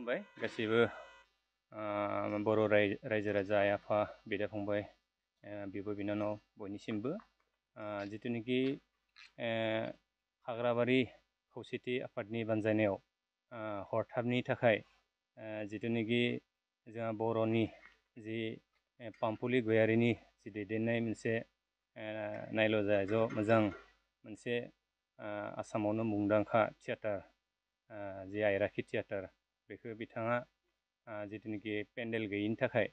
खुलुमबाय गासैबो बर' रायजो राजा आइ आफा बिदा फंबाय बिब' बिनानाव बयनिसिमबो जिथुनिखि हाग्राबारि खौसेथि आफादनि बानजायनायाव हरथाबनि थाखाय जिथुनिखि जोंहा बर'नि जि पामपुलि गयारिनि जि दैदेननाय मोनसे नायल' जायल' मोजां मोनसे आसामावनो मुंदांखा थियाटार जि आइराखि थियाटार बेखौ बिथाङा जिथुनिखि पेन्डेल गैयिनि थाखाय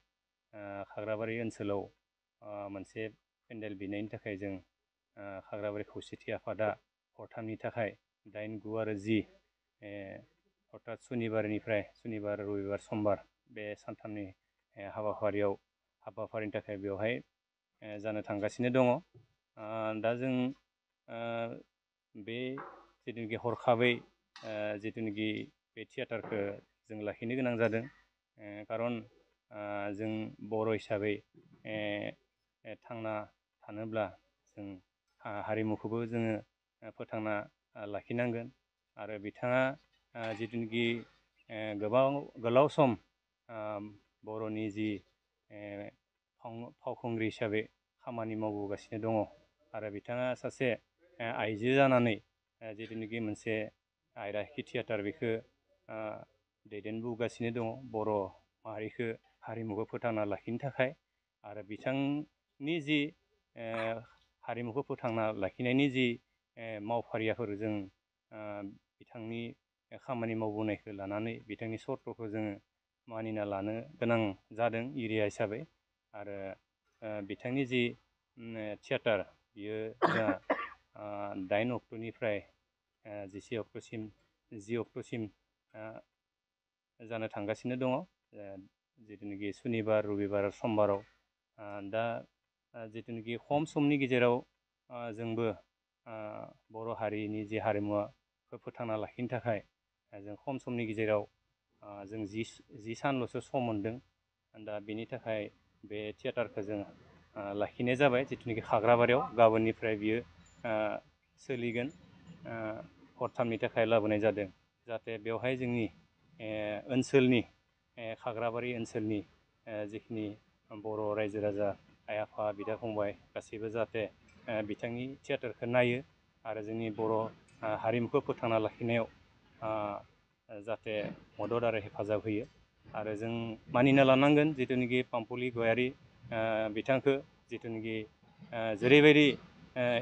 खाग्राबारि ओनसोलाव मोनसे पेन्डेल बिनायनि थाखाय जों खाग्राबारि खौसेथि आफादा हरथामनि थाखाय 8, 9 आरो 10 अर्थात सुनिबार रबिबार समबार बे सानथामनि हाबाफारिनि थाखाय बेवहाय जानो थांगासिनो दङ। दा जों बे जिथुनिखि हरखाबै जिथुनिखि बे थियाटारखौ जों लाखिनो गोनां जादों खारन जों बर' हिसाबै थांना थानोब्ला जों हारिमुखौबो जोङो फोथांना लाखिनांगोन आरो बिथाङा जिथुनिखि गोलाव सम बर'नि जि फावखुंग्रि हिसाबै खामानि मावबोगासिनो दङ आरो बिथाङा सासे आइजो जानानै जिथुनिखि मोनसे आइराखि थियाटार बेखौ दैदेनबोगासिनो दङ बर' माहारिखौ हारिमुखौ फोथांना लाखिनो थाखाय आरो बिथांनि जि हारिमुखौ फोथांना लाखिनायनि जि मावफारियाफोर जों बिथांनि खामानि मावबोनायखौ लानानै बिथांनि सर्तखौ जोङो मानिना लानो गोनां जादों एरिया हिसाबै आरो बिथांनि जि थियाटार बियो जोंहा 8 अक्ट'निफ्राय 10 अक्ट'सिम जानो थांगासिनो दङ जिथुनिखि सुनिबार रबिबार समबाराव दा जिथुनिखि खम समनि गेजेराव जोंबो बर' हारिनि जि हारिमुखौ फोथांना लाखिनो थाखाय जों खम समनि गेजेराव जों 10 सानल'सो सम मोनदों दा बेनि थाखाय बे थियाटारखौ जों लाखिनाय जाबाय जिथुनिखि खाग्राबारियाव गाबोननिफ्राय बियो सोलिगोन हरथामनि थाखाय लाबोनाय जादों जाहाथे बेवहाय जोंनि ओनसोलनि खाग्राबारि ओनसोलनि जिखिनि बर' रायजो राजा आइ आफा बिदा फंबाय गासैबो जाहाथे बिथांनि थियाटारखौ नायो आरो जोंनि बर' हारिमुखौ फोथांना लाखिनायाव जाहाथे मदद आरो हेफाजाब होयो आरो जों मानिना लानांगोन जिथुनिखि पामपुलि गयारि बिथांखौ जिथुनिखि जेरैबायदि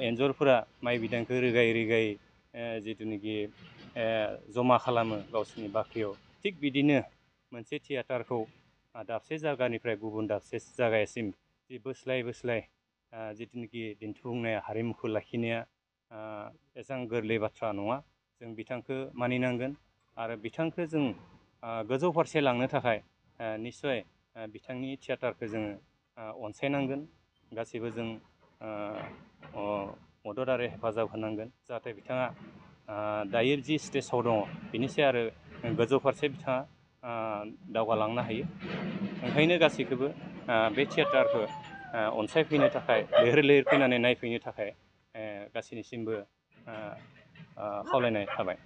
एन्जरफोरा माइ बिदांखौ रोगायै जिथुनिखि जमा खालामो गावसोरनि बाख्रियाव थिग बिदिनो मोनसे थियाटारखौ दाबसे जायगानिफ्राय गुबुन दाबसे जायगासिम जि बोस्लाय जिथुनिखि दिन्थिफुंनाय हारिमुखौ लाखिनाया एसेबां गोरलै बाथ्रा नङा जों बिथांखौ मानिनांगोन आरो बिथांखौ जों गोजौ फारसे लांनो थाखाय निस्सय बिथांनि थियाटारखौ जोङो अनसायनांगोन गासैबो जों मदद आरो हेफाजाब होनांगोन जाहाथे बिथाङा दायो जि स्टेजाव दङ बिनिसाय आरो गोजौ फारसे बिथाङा दावगालांनो हायो ओंखायनो गासैखौबो बे थियाटारखौ अनसायफैनो थाखाय लैहोर फैनानै नायफैनो थाखाय गासैनिसिमबो खावलायनाय थाबाय।